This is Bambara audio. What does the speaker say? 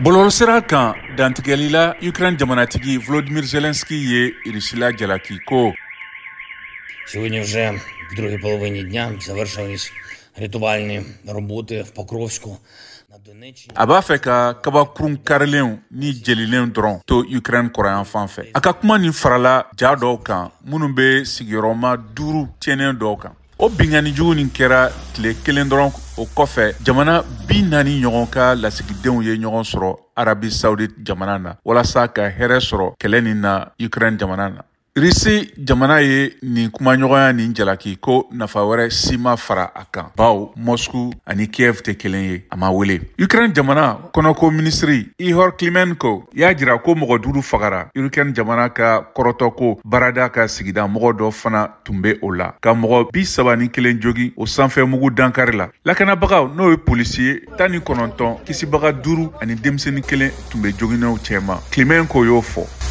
Bɔlɔlɔsira kan, dantigɛli la, Ukraine jamanatigi Volodymyr Zelensky ye Irisila jalaki ko Сьогодні вже в другій половині дня завершились рятувальні роботи в Покровську на Донеччині. A b'a fɛ ka kabakurun karilenw ni jelilenw dɔrɔn to Ukraine kɔrɔyan fan fɛ. A ka kuma nin farala ja dɔw kan minnu bɛ sigiyɔrɔma 5 tiɲɛnen dɔw kan. O binkanni jugu nin kɛra tile kelen dɔrɔn o kɔfɛ, jamana 40 ɲɔgɔn ka lasigidenw ye ɲɔgɔn sɔrɔ Arabi Saoudite jamana na walasa ka hɛrɛ sɔrɔ kɛlɛ nin na Ukraine jamana na. Risi jamana ye nin kumaɲɔgɔnya nin jalaki ko nafa wɛrɛ si ma fara a kan, bawo Moscou ani Kiev tɛ kelen ye, a ma wele. Ukraine jamana kɔnɔko minisiri Ihor Klimenko y'a jira ko mɔgɔ 5 fagara. Ukraine jamana ka kɔrɔtɔko baarada ka sigida mɔgɔ dɔ fana tun bɛ o la, ka mɔgɔ 31 jogin o sanfɛ mugu dankari la. Lakanabagaw, n'o ye polisi ye, 19, kisibaga 5 ani denmisɛnnin kelen tun bɛ joginnenw cɛma, Klimenko y'o fɔ.